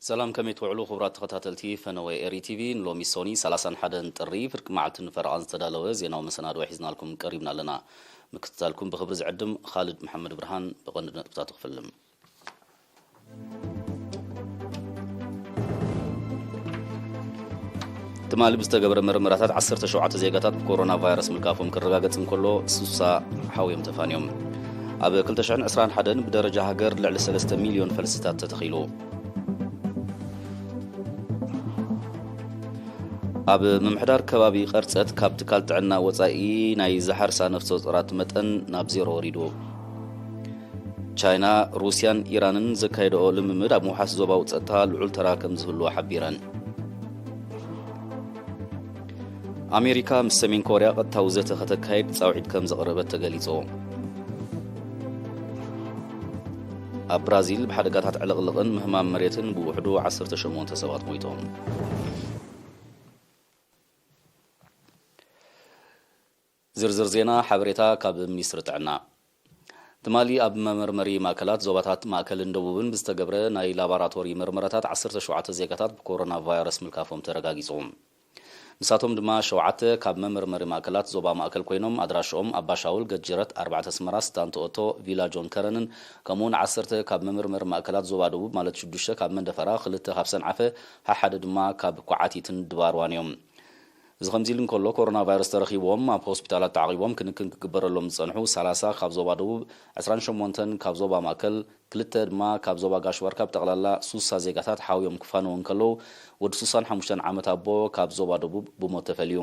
ሰላም፣ ከመይ ትውዕሉ ክቡራት ተኸታተልቲ ፈነወ ኤሪ ቲቪ? ንሎሚ ሶኒ ሰላሳን ሓደን ጥሪ ፍርቂ መዓልትን ፈረቓን ዝተዳለወ ዜናዊ መሰናድኦ ሒዝናልኩም ቀሪብና ኣለና። ምክትታልኩም ብኽብሪ ዝዕድም ኻልድ መሓመድ ብርሃን። ብቐንዲ ነጥብታቱ ክፍልም። ትማሊ ብዝተገብረ መርመራታት ዓሰርተ ሸውዓተ ዜጋታት ብኮሮና ቫይረስ ምልካፎም ክረጋገጽ እንከሎ፣ ስሳ ሓውዮም ተፋንዮም። ኣብ ክልተ ሽሕን ዕስራን ሓደን ብደረጃ ሃገር ልዕሊ ሰለስተ ሚልዮን ፈልስታት ተተኺሉ። ኣብ ምምሕዳር ከባቢ ቀርጸት ካብ ትካል ጥዕና ወጻኢ ናይ ዝሓርሳ ነፍሰ ጡራት መጠን ናብ ዜሮ ወሪዱ። ቻይና፣ ሩስያን ኢራንን ዘካየደኦ ልምምድ ኣብ ምውሓስ ዞባዊ ጸጥታ ልዑል ተራ ከም ዝህልዎ ሓቢረን። ኣሜሪካ ምስ ሰሜን ኮርያ ቀጥታዊ ዘተ ከተካይድ ጻውዒት ከም ዘቕረበት ተገሊጹ። ኣብ ብራዚል ብሓደጋታት ዕልቕልቕን ምህማም መሬትን ብውሕዱ ዓሰርተ ሸሞንተ ሰባት ሞይቶም። ዝርዝር ዜና ሓበሬታ ካብ ሚኒስትሪ ጥዕና። ትማሊ ኣብ መመርመሪ ማእከላት ዞባታት ማእከልን ደቡብን ብዝተገብረ ናይ ላቦራቶሪ መርመራታት ዓሰርተ ሸውዓተ ዜጋታት ብኮሮና ቫይረስ ምልካፎም ተረጋጊጹ። ንሳቶም ድማ ሸውዓተ ካብ መመርመሪ ማእከላት ዞባ ማእከል ኮይኖም፣ ኣድራሽኦም ኣባሻውል፣ ገጅረት፣ ኣርባዕተ ኣስመራ፣ ስታንት ኦቶ፣ ቪላ ጆን ከረንን፣ ከምኡውን ዓሰርተ ካብ መመርመሪ ማእከላት ዞባ ደቡብ፣ ማለት ሽዱሽተ ካብ መንደፈራ፣ ክልተ ካብ ሰንዓፈ፣ ሓሓደ ድማ ካብ ኳዓቲትን ድባርዋን እዮም። እዚ ከምዚ ኢሉ እንከሎ፣ ኮሮና ቫይረስ ተረኺብዎም ኣብ ሆስፒታላት ተዓቒቦም ክንክን ክግበረሎም ዝጸንሑ ሰላሳ ካብ ዞባ ደቡብ፣ ዕስራን ሸሞንተን ካብ ዞባ ማእከል፣ ክልተ ድማ ካብ ዞባ ጋሽ ባርካ፣ ብጠቕላላ ሱሳ ዜጋታት ሓውዮም ክፋነዉ እንከለዉ፣ ወዲ ሱሳን ሓሙሽተን ዓመት ኣቦ ካብ ዞባ ደቡብ ብሞት ተፈልዩ።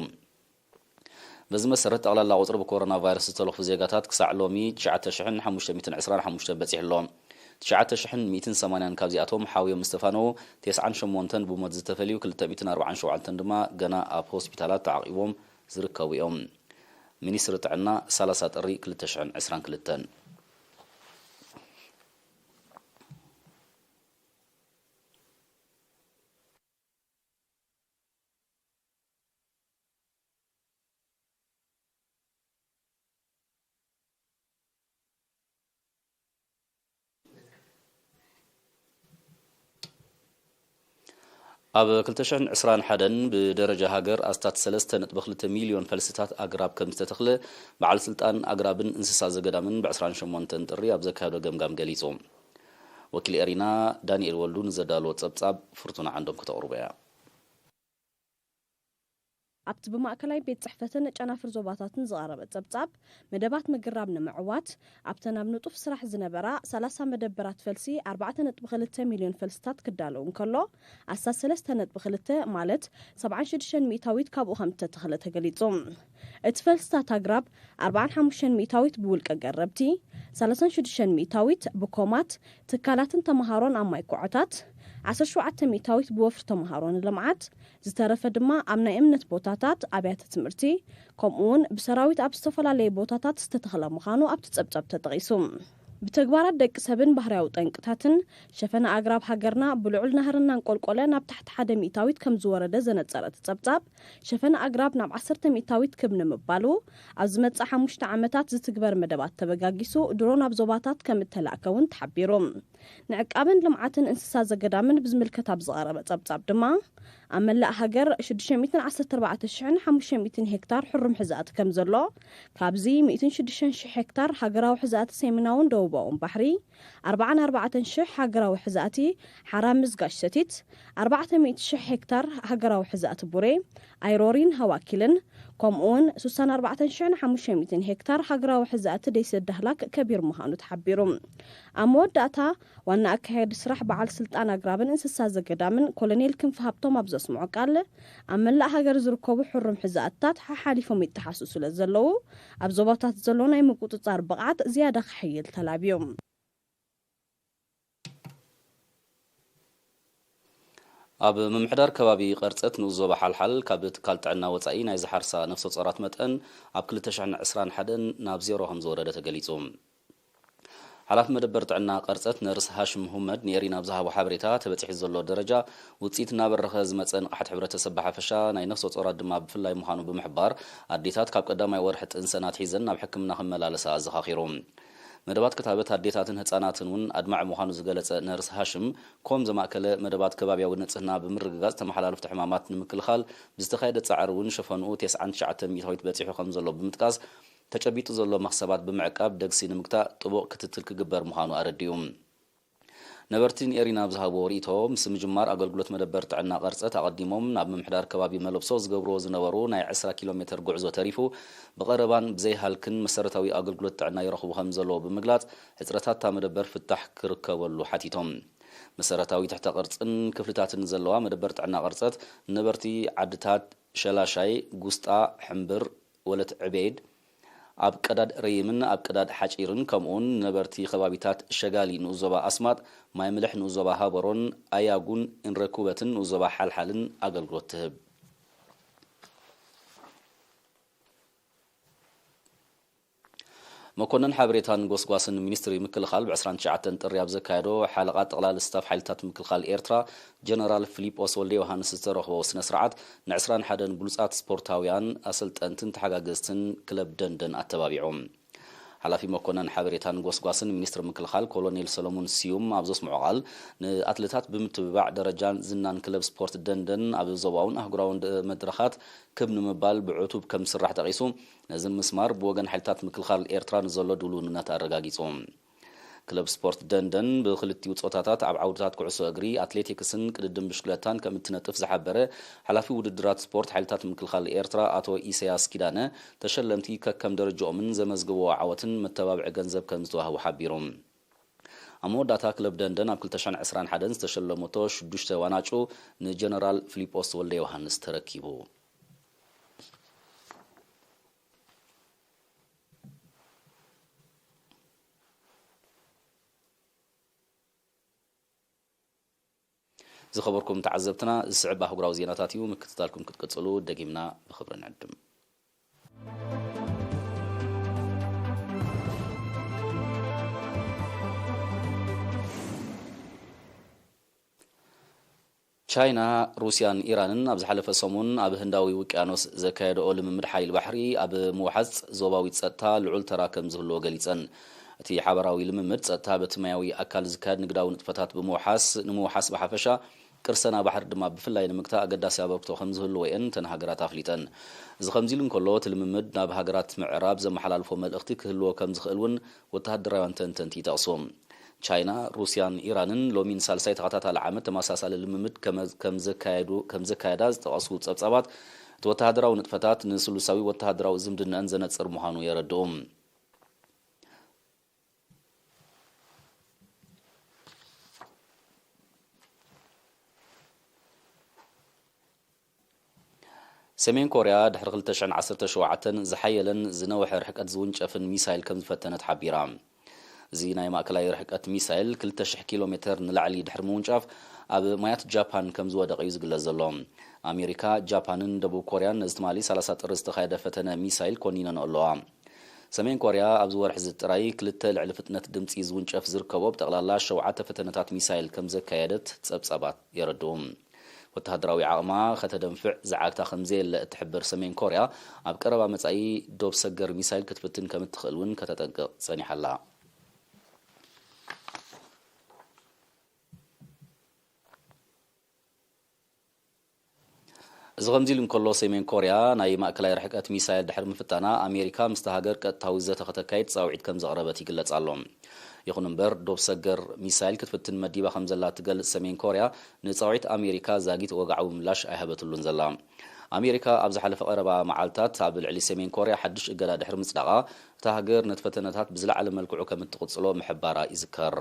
በዚ መሰረት፣ ጠቕላላ ቁጽሪ ብኮሮና ቫይረስ ዝተለኽፉ ዜጋታት ክሳዕ ሎሚ ትሽዓተ ሽሕን ሓሙሽተ ሚእትን ዕስራን ሓሙሽተን በጺሑ ኣሎ። ትሽዓተ ሽሕን ሚእትን ሰማንያን ካብዚኣቶም ሓውዮም ምስ ተፋነዉ፣ ተስዓን ሸሞንተን ብሞት ዝተፈልዩ፣ ክልተ ሚእትን ኣርባዓን ሸውዓተን ድማ ገና ኣብ ሆስፒታላት ተዓቒቦም ዝርከቡ እዮም። ሚኒስትሪ ጥዕና፣ ሰላሳ ጥሪ ክልተ ሽሕን ዕስራን ክልተን። ኣብ ክልተ ሽሕን ዕስራን ሓደን ብደረጃ ሃገር ኣስታት ሰለስተ ነጥቢ ክልተ ሚልዮን ፈልስታት ኣግራብ ከም ዝተተኽለ በዓል ስልጣን ኣግራብን እንስሳ ዘገዳምን ብዕስራን ሸሞንተን ጥሪ ኣብ ዘካየዶ ገምጋም ገሊጹ። ወኪል ኤሪና ዳንኤል ወልዱ ንዘዳለዎ ጸብጻብ ፍርቱና ዓንዶም ከተቕርቦ እያ። ኣብቲ ብማእከላይ ቤት ጽሕፈትን ጨናፍር ዞባታትን ዝቐረበ ጸብጻብ፣ መደባት ምግራብ ንምዕዋት ኣብተን ኣብ ንጡፍ ስራሕ ዝነበራ ሰላሳ መደበራት ፈልሲ ኣርባዕተ ነጥቢ ክልተ ሚልዮን ፈልስታት ክዳለዉ እንከሎ፣ ኣስታት ሰለስተ ነጥቢ ክልተ ማለት ሰብዓን ሽዱሽተን ሚእታዊት ካብኡ ከም እተተኽለ ተገሊጹ። እቲ ፈልስታት ኣግራብ ኣርባዓን ሓሙሽተን ሚእታዊት ብውልቀ ገረብቲ፣ ሰላሳን ሽዱሽተን ሚእታዊት ብኮማት፣ ትካላትን ተመሃሮን ኣብ ማይ ኮዖታት፣ ዓሰርተ ሸውዓተ ሚእታዊት ብወፍሪ ተመሃሮ ንልምዓት፣ ዝተረፈ ድማ ኣብ ናይ እምነት ቦታታት፣ ኣብያተ ትምህርቲ፣ ከምኡውን ብሰራዊት ኣብ ዝተፈላለየ ቦታታት ዝተተኽለ ምዃኑ ኣብቲ ጸብጻብ ተጠቒሱ። ብተግባራት ደቂ ሰብን ባህርያዊ ጠንቅታትን፣ ሸፈነ ኣግራብ ሃገርና ብልዑል ናህሪ እናንቆልቆለ ናብ ታሕቲ ሓደ ሚእታዊት ከም ዝወረደ ዘነጸረ እቲ ጸብጻብ፣ ሸፈነ ኣግራብ ናብ ዓሰርተ ሚእታዊት ክብ ንምባሉ፣ ኣብ ዝመጽእ ሓሙሽተ ዓመታት ዝትግበር መደባት ተበጋጊሱ፣ ድሮን ኣብ ዞባታት ከም እተላእከ እውን ተሓቢሩ። ንዕቃብን ልምዓትን እንስሳ ዘገዳምን ብዝምልከት ኣብ ዝቐረበ ጸብጻብ ድማ፣ ኣብ መላእ ሃገር ሽዱሽተ ሚእትን ዓሰርተ ኣርባዕተ ሽሕን ሓሙሽተ ሚእትን ሄክታር ሕሩም ሕዛእቲ ከም ዘሎ፣ ካብዚ ሚእትን ሽዱሽተን ሽሕ ሄክታር ሃገራዊ ሕዛእቲ ሰሜናውን ደቡባውን ባሕሪ፣ ኣርባዓን ኣርባዕተን ሽሕ ሃገራዊ ሕዛእቲ ሓራ ምዝጋሽ ሰቲት፣ ኣርባዕተ ሚእቲ ሽሕ ሄክታር ሃገራዊ ሕዛእቲ ቡሬ፣ ኣይሮሪን ሃዋኪልን፣ ከምኡውን ስሳን ኣርባዕተን ሽሕን ሓሙሽተ ሚእትን ሄክታር ሃገራዊ ሕዛእቲ ደሴት ዳህላክ ከቢር ምዃኑ ተሓቢሩ። ኣብ መወዳእታ፣ ዋና ኣካያዲ ስራሕ በዓል ስልጣን ኣግራብን እንስሳ ዘገዳምን ኮሎኔል ክንፈ ሃብቶም ኣብ ዘስምዖ ቃል፣ ኣብ መላእ ሃገር ዝርከቡ ሕሩም ሕዛእትታት ሓሓሊፎም ይጠሓሱ ስለ ዘለዉ፣ ኣብ ዞባታት ዘሎ ናይ ምቁጽጻር ብቕዓት ዝያዳ ክሕይል ተላብዩ። ኣብ ምምሕዳር ከባቢ ቀርጸት ንኡስ ዞባ ሓልሓል ካብ ትካል ጥዕና ወጻኢ ናይ ዝሓርሳ ነፍሰ ጾራት መጠን ኣብ ክልተ ሽሕን ዕስራን ሓደን ናብ ዜሮ ከም ዝወረደ ተገሊጹ። ሓላፊ መደበር ጥዕና ቀርጸት ነርስ ሃሽም ሁመድ ንኤሪና ኣብ ዝሃቦ ሓበሬታ፣ ተበጺሑ ዘሎ ደረጃ ውጽኢት እናበረኸ ዝመጸ ንቕሓት ሕብረተሰብ ብሓፈሻ ናይ ነፍሰ ጾራት ድማ ብፍላይ ምዃኑ ብምሕባር፣ ኣዴታት ካብ ቀዳማይ ወርሒ ጥንሰን ኣትሒዘን ናብ ሕክምና ክመላለሳ ኣዘኻኺሩ። መደባት ክታበት ኣዴታትን ህጻናትን እውን ኣድማዒ ምዃኑ ዝገለጸ ነርስ ሃሽም፣ ኮም ዘማእከለ መደባት ከባብያዊ ንጽህና ብምርግጋጽ ተመሓላለፍቲ ሕማማት ንምክልኻል ብዝተኻየደ ጻዕሪ እውን ሸፈንኡ ተስዓን ትሽዓተን ሚእታዊት በጺሑ ከም ዘሎ ብምጥቃስ፣ ተጨቢጡ ዘሎ መኽሰባት ብምዕቃብ ደግሲ ንምግታእ ጥቡቕ ክትትል ክግበር ምዃኑ ኣረዲኡ። ነበርቲ ንኤሪና ኣብ ዝሃብዎ ርእይቶ፣ ምስ ምጅማር ኣገልግሎት መደበር ጥዕና ቐርጸት ኣቐዲሞም ናብ ምምሕዳር ከባቢ መለብሶ ዝገብርዎ ዝነበሩ ናይ ዕስራ ኪሎ ሜተር ጉዕዞ ተሪፉ፣ ብቐረባን ብዘይ ሃልክን መሰረታዊ ኣገልግሎት ጥዕና ይረኽቡ ከም ዘለዉ ብምግላጽ፣ ሕጽረታት እታ መደበር ፍታሕ ክርከበሉ ሓቲቶም። መሰረታዊ ትሕተ ቅርጽን ክፍልታትን ዘለዋ መደበር ጥዕና ቐርጸት፣ ነበርቲ ዓድታት ሸላሻይ፣ ጉስጣ፣ ሕምብር፣ ወለት ዕቤድ፣ ኣብ ቀዳድ ረይምን ኣብ ቀዳድ ሓጪርን፣ ከምኡውን ንነበርቲ ከባቢታት ሸጋሊ ንኡስ ዞባ ኣስማጥ፣ ማይ ምልሕ ንኡስ ዞባ ሃበሮን፣ ኣያጉን እንረኩበትን ንኡስ ዞባ ሓልሓልን ኣገልግሎት ትህብ። መኮነን ሓበሬታን ጎስጓስን ሚኒስትሪ ምክልኻል ብ ዕስራን ትሽዓተን ጥሪ ኣብ ዘካየዶ ሓለቓ ጠቕላሊ ስታፍ ሓይልታት ምክልኻል ኤርትራ ጀነራል ፊሊጶስ ወልደ ዮሃንስ ዝተረኽቦ ስነ ስርዓት፣ ን ዕስራን ሓደን ብሉጻት ስፖርታውያን ኣሰልጠንትን ተሓጋገዝትን ክለብ ደንደን ኣተባቢዑ። ሓላፊ መኮነን ሓበሬታን ጎስጓስን ሚኒስትሪ ምክልኻል ኮሎኔል ሰለሙን ስዩም ኣብ ዘስምዖ ቃል፣ ንኣትለታት ብምትብባዕ ደረጃን ዝናን ክለብ ስፖርት ደንደን ኣብ ዞባውን ኣህጉራውን ደ-፣ መድረኻት ክብ ንምባል ብዕቱብ ከም ዝስራሕ ጠቒሱ፣ ነዚ ንምስማር ብወገን ሓይልታት ምክልኻል ኤርትራ ንዘሎ ድልውነት ኣረጋጊጹ። ክለብ ስፖርት ደንደን ብክልቲኡ ጾታታት ኣብ ዓውድታት ኩዕሶ እግሪ፣ ኣትሌቲክስን ቅድድም ብሽክለታን ከም እትነጥፍ ዝሓበረ ሓላፊ ውድድራት ስፖርት ሓይልታት ምክልኻል ኤርትራ ኣቶ ኢሳያስ ኪዳነ፣ ተሸለምቲ ከከም ደረጃኦምን ዘመዝግብዎ ዓወትን መተባብዒ ገንዘብ ከም ዝተዋህቡ ሓቢሩ። ኣብ መወዳእታ ክለብ ደንደን ኣብ ክልተ ሽሕን ዕስራን ሓደን ዝተሸለመቶ ሽዱሽተ ዋንጫ ንጀነራል ፊሊጶስ ወልደ ዮሃንስ ተረኪቡ። ዝኸበርኩም ተዓዘብትና፣ ዝስዕብ ኣህጉራዊ ዜናታት እዩ። ምክትታልኩም ክትቅጽሉ ደጊምና ብኽብሪ ንዕድም። ቻይና፣ ሩስያን ኢራንን ኣብ ዝሓለፈ ሰሙን ኣብ ህንዳዊ ውቅያኖስ ዘካየደኦ ልምምድ ሓይሊ ባሕሪ ኣብ ምውሓስ ዞባዊ ጸጥታ ልዑል ተራ ከም ዝህልዎ ገሊጸን። እቲ ሓባራዊ ልምምድ ጸጥታ በቲ ማያዊ ኣካል ዝካየድ ንግዳዊ ንጥፈታት ብምውሓስ፣ ንምውሓስ ብሓፈሻ፣ ቅርሰና ባሕሪ ድማ ብፍላይ ንምግታእ ኣገዳሲ ኣበርክቶ ከም ዝህልዎ እየን እተን ሃገራት ኣፍሊጠን። እዚ ከምዚ ኢሉ እንከሎ፣ እቲ ልምምድ ናብ ሃገራት ምዕራብ ዘመሓላልፎ መልእኽቲ ክህልዎ ከም ዝኽእል እውን ወተሃደራውያን ተንተንቲ ይጠቕሱ። ቻይና፣ ሩስያን ኢራንን ሎሚ ንሳልሳይ ተኸታታሊ ዓመት ተመሳሳሊ ልምምድ ከመ-፣ ከም ዘካየዱ-፣ ከም ዘካየዳ ዝጠቐሱ ጸብጻባት፣ እቲ ወተሃደራዊ ንጥፈታት ንስሉሳዊ ወተሃደራዊ ዝምድናኣን ዘነጽር ምዃኑ የረድኡ። ሰሜን ኮርያ ድሕሪ ክልተ ሽሕን ዓሰርተ ሸውዓተን ዝሓየለን ዝነውሐ ርሕቀት ዝውንጨፍን ሚሳይል ከም ዝፈተነት ሓቢራ። እዚ ናይ ማእከላይ ርሕቀት ሚሳይል ክልተ ሽሕ ኪሎ ሜተር ንላዕሊ ድሕሪ ምውንጫፍ፣ ኣብ ማያት ጃፓን ከም ዝወደቐ እዩ ዝግለጽ ዘሎ። ኣሜሪካ፣ ጃፓንን ደቡብ ኮርያን ነዚ ትማሊ ሰላሳ ጥሪ ዝተኻየደ ፈተነ ሚሳይል ኮኒነንኦ ኣለዋ። ሰሜን ኮርያ ኣብዚ ወርሒ እዚ ጥራይ ክልተ ልዕሊ ፍጥነት ድምጺ ዝውንጨፍ ዝርከቦ ብጠቕላላ ሸውዓተ ፈተነታት ሚሳይል ከም ዘካየደት ጸብጻባት የረድኡ። ወተሃደራዊ ዓቕማ ከተደንፍዕ ዝዓግታ ከም ዘየለ እትሕብር ሰሜን ኮርያ፣ ኣብ ቀረባ መጻኢ ዶብ ሰገር ሚሳይል ክትፍትን ከም እትኽእል እውን ከተጠንቅቕ ጸኒሓ ኣላ። እዚ ከምዚ ኢሉ እንከሎ፣ ሰሜን ኮርያ ናይ ማእከላይ ርሕቀት ሚሳይል ድሕሪ ምፍታና፣ ኣሜሪካ ምስታ ሃገር ቀጥታዊ ዘተ ከተካይድ ጻውዒት ከም ዘቕረበት ይግለጽ ኣሎ። ይኹን እምበር፣ ዶብ ሰገር ሚሳይል ክትፍትን መዲባ ከም ዘላ እትገልጽ ሰሜን ኮርያ፣ ንጻውዒት ኣሜሪካ ዛጊት ወግዓዊ ምላሽ ኣይሃበትሉን ዘላ። ኣሜሪካ ኣብ ዝሓለፈ ቀረባ መዓልታት ኣብ ልዕሊ ሰሜን ኮርያ ሓድሽ እገዳ ድሕሪ ምጽዳቓ፣ እታ ሃገር ነቲ ፈተነታት ብዝለዓለ መልክዑ ከም እትቕጽሎ ምሕባራ ይዝከር።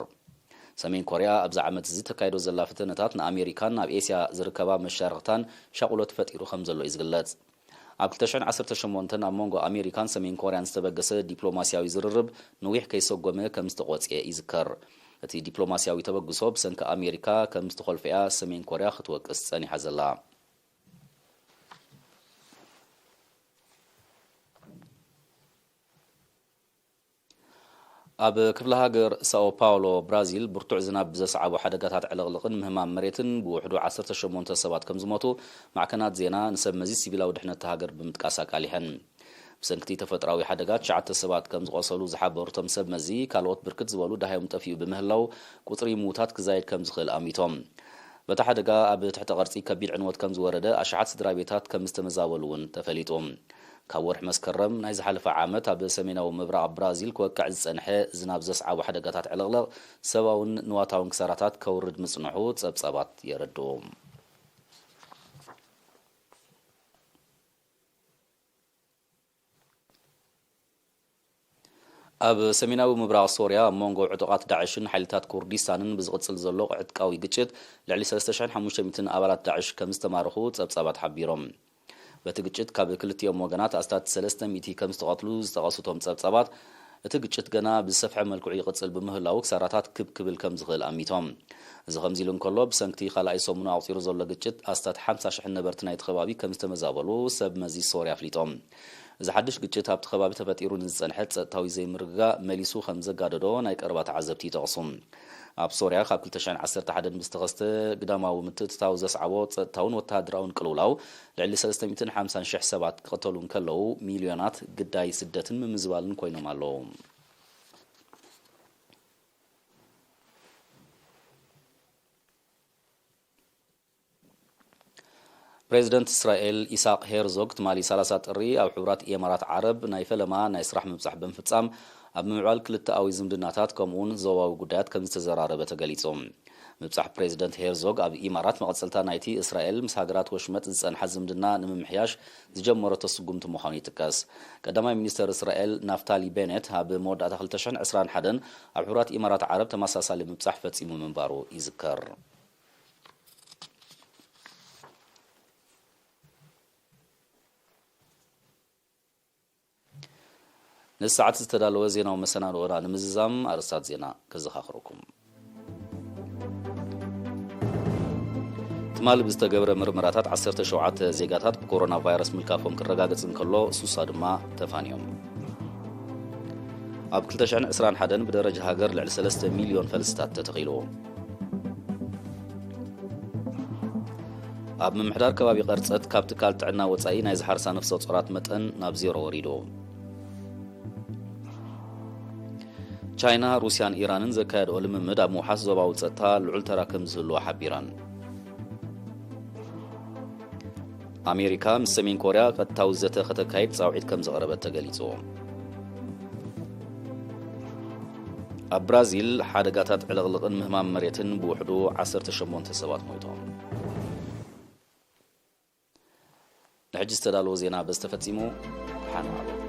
ሰሜን ኮርያ ኣብዚ ዓመት እዚ ተካይዶ ዘላ ፈተነታት ንኣሜሪካን ኣብ ኤስያ ዝርከባ መሻርኽታን ሻቕሎት ፈጢሩ ከም ዘሎ እዩ ዝግለጽ። ኣብ ክልተ ሽሕን ዓሰርተ ሸሞንተን ኣብ መንጎ ኣሜሪካን ሰሜን ኮርያን ዝተበገሰ ዲፕሎማስያዊ ዝርርብ ነዊሕ ከይሰጎመ ከም ዝተቖጽየ ይዝከር። እቲ ዲፕሎማስያዊ ተበግሶ ብሰንኪ ኣሜሪካ ከም ዝተኾልፈ እያ ሰሜን ኮርያ ክትወቅስ ጸኒሓ ዘላ። ኣብ ክፍለ ሃገር ሳኦ ፓውሎ ብራዚል፣ ብርቱዕ ዝናብ ብዘስዓቦ ሓደጋታት ዕልቕልቕን ምህማም መሬትን ብውሕዱ ዓሰርተ ሸሞንተ ሰባት ከም ዝሞቱ ማዕከናት ዜና ንሰብ መዚ ሲቪላዊ ድሕነት እታ ሃገር ብምጥቃስ ኣቃሊሐን። ብሰንክቲ ተፈጥራዊ ሓደጋ ትሽዓተ ሰባት ከም ዝቖሰሉ ዝሓበሩ እቶም ሰብ መዚ፣ ካልኦት ብርክት ዝበሉ ደሃዮም ጠፊኡ ብምህላው፣ ቁጽሪ ምዉታት ክዛየድ ከም ዝኽእል ኣሚቶም። በቲ ሓደጋ ኣብ ትሕቲ ቅርጺ ከቢድ ዕንወት ከም ዝወረደ፣ ኣሽሓት ስድራ ቤታት ከም ዝተመዛበሉ እውን ተፈሊጡ። ካብ ወርሒ መስከረም ናይ ዝሓለፈ ዓመት ኣብ ሰሜናዊ ምብራቕ ብራዚል ክወቅዕ ዝጸንሐ ዝናብ ዘስዓቦ ሓደጋታት ዕልቕልቕ ሰብኣውን ንዋታውን ክሳራታት ከውርድ ምጽንሑ ጸብጻባት የረድኡ። ኣብ ሰሜናዊ ምብራቕ ሶርያ ኣብ መንጎ ዕጡቓት ዳዕሽን ሓይልታት ኩርዲስታንን ብዝቕጽል ዘሎ ዕጥቃዊ ግጭት፣ ልዕሊ ሰለስተ ሽሕን ሓሙሽተ ሚእትን ኣባላት ዳዕሽ ከም ዝተማረኹ ጸብጻባት ሓቢሮም። በቲ ግጭት ካብ ክልቲኦም ወገናት ኣስታት ሰለስተ ሚእቲ ከም ዝተቐትሉ ዝጠቐሱ እቶም ጸብጻባት፣ እቲ ግጭት ገና ብዝሰፍሐ መልክዑ ይቕጽል ብምህላዉ ክሳራታት ክብ ክብል ከም ዝኽእል ኣሚቶም። እዚ ከምዚ ኢሉ እንከሎ፣ ብሰንክቲ ካልኣይ ሰሙኑ ኣቑጺሩ ዘሎ ግጭት ኣስታት ሓምሳ ሽሕ ነበርቲ ናይቲ ከባቢ ከም ዝተመዛበሉ ሰብ መዚ ሶርያ ኣፍሊጦም። እዚ ሓድሽ ግጭት ኣብቲ ከባቢ ተፈጢሩ ንዝጸንሐ ጸጥታዊ ዘይምርግጋእ መሊሱ ከም ዘጋደዶ ናይ ቀረባ ተዓዘብቲ ይጠቕሱ። ኣብ ሶርያ ካብ ክልተ ሽሕን ዓሰርተ ሓደን ብዝተኸስተ ግዳማዊ ምትእትታው ዘስዓቦ ጸጥታውን ወተሃደራውን ቅልውላው ልዕሊ ሰለስተ ሚእትን ሓምሳን ሽሕ ሰባት ክቕተሉ እንከለዉ፣ ሚልዮናት ግዳይ ስደትን ምምዝባልን ኮይኖም ኣለዉ። ፕሬዚደንት እስራኤል ኢሳቅ ሄርዞግ ትማሊ ሰላሳ ጥሪ ኣብ ሕቡራት ኢማራት ዓረብ ናይ ፈለማ ናይ ስራሕ ምብጻሕ ብምፍጻም፣ ኣብ ምምዕባል ክልተኣዊ ዝምድናታት ከምኡውን ዞባዊ ጉዳያት ከም ዝተዘራረበ ተገሊጹ። ምብጻሕ ፕሬዚደንት ሄርዞግ ኣብ ኢማራት መቐጸልታ ናይቲ እስራኤል ምስ ሃገራት ወሽመጥ ዝጸንሓ ዝምድና ንምምሕያሽ ዝጀመረቶ ስጉምቲ ምዃኑ ይጥቀስ። ቀዳማይ ሚኒስተር እስራኤል ናፍታሊ ቤኔት ኣብ መወዳእታ ክልተ ሽሕን ዕስራን ሓደን ኣብ ሕቡራት ኢማራት ዓረብ ተመሳሳሊ ምብጻሕ ፈጺሙ ምንባሩ ይዝከር። ነዚ ሰዓት ዝተዳለወ ዜናዊ መሰናድኦና ንምዝዛም ኣርእስታት ዜና ከዘኻኽረኩም። ትማሊ ብዝተገብረ ምርመራታት ዓሰርተ ሸውዓተ ዜጋታት ብኮሮና ቫይረስ ምልካፎም ክረጋገጽ እንከሎ፣ ሱሳ ድማ ተፋንዮም። ኣብ ክልተ ሽሕን ዕስራን ሓደን ብደረጃ ሃገር ልዕሊ ሰለስተ ሚልዮን ፈልስታት ተተኺሉ። ኣብ ምምሕዳር ከባቢ ቀርጸት ካብ ትካል ጥዕና ወጻኢ ናይ ዝሓርሳ ነፍሰ ጾራት መጠን ናብ ዜሮ ወሪዱ። ቻይና፣ ሩስያን ኢራንን ዘካየድኦ ልምምድ ኣብ ምውሓስ ዞባዊ ጸጥታ ልዑል ተራ ከም ዝህልዎ ሓቢረን። ኣሜሪካ ምስ ሰሜን ኮርያ ቀጥታዊ ዘተ ከተካይድ ጻውዒት ከም ዘቕረበት ተገሊጹ። ኣብ ብራዚል ሓደጋታት ዕልቕልቕን ምህማም መሬትን ብውሕዱ ዓሰርተ ሸሞንተ ሰባት ሞይቶም። ንሕጂ ዝተዳለወ ዜና በዚ ተፈጺሙ። ደሓን ዋሉ።